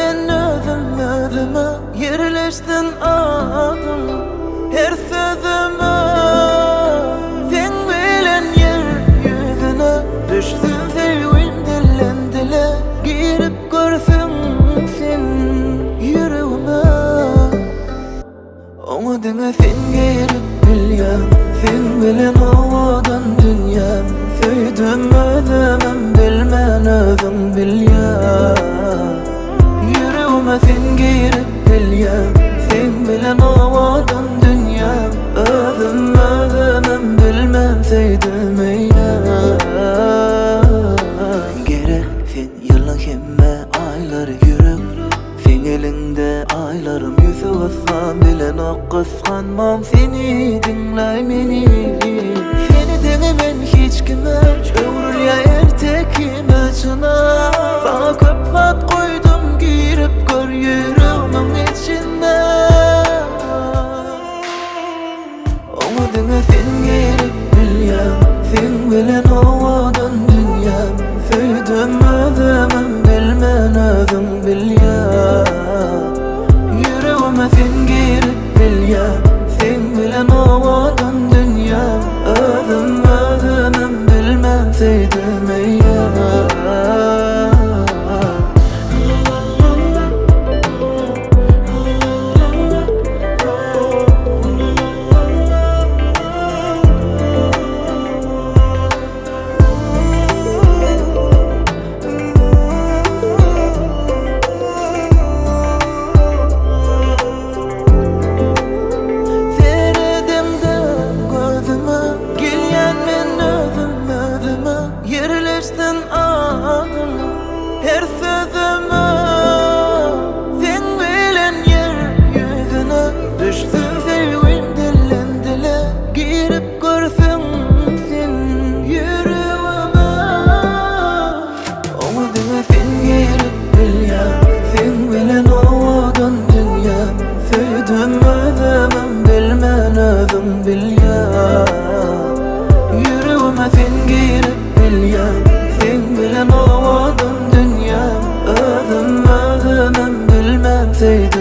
men özüm özüme Ýerleşsin adyň her sözüme Seň bilen ýer ýüzüne Düşsün söýgim dilden dile Girip görseň sen ýüregime Oňa diňe sen girip bilýäň Seň bilen owadan dünýäm Söýdüm özümem bilmän özüň bilýäň Ýüregime sen girip bilýäň Seň bilen owadan dünýäm Özüm özümem bilmän söýdüm eýýäm Gerek sen ýylyň hemme aýlary ýürek Seň eliňde aýlarym Ýüsüp yslam bilenok gysganmam seni diňläý meni Seni deňemen hiç kime öwrülýä ertekime çyna Saňa köp zat goýdum girip gör ýüregimiň içine Oňa diňe sen girip bilýäň Seň bilen owadan dünýäm Söýdüm özümem bilmän özüň bilýäň Ýüregime sen girip bilýäň Seň bilen owadan dünýäm Özüm özümem bilmän söýdüm eýýäm. Seredemde gözüme Gelýän men özüm özüme Ýerleşsin adyň her sözüme Seň bilen ýer ýüzüne Düşsün söýgim dilden dile Girip görseň sen ýüregime Oňa diňe sen girip bilýäň Seň bilen owadan dünýäm Söýdüm özümem bilmän özüň bilýäň Ýüregime sen girip bilýäň Seň bilen owadan dünýäm Özüm özümem bilmän söýdüm.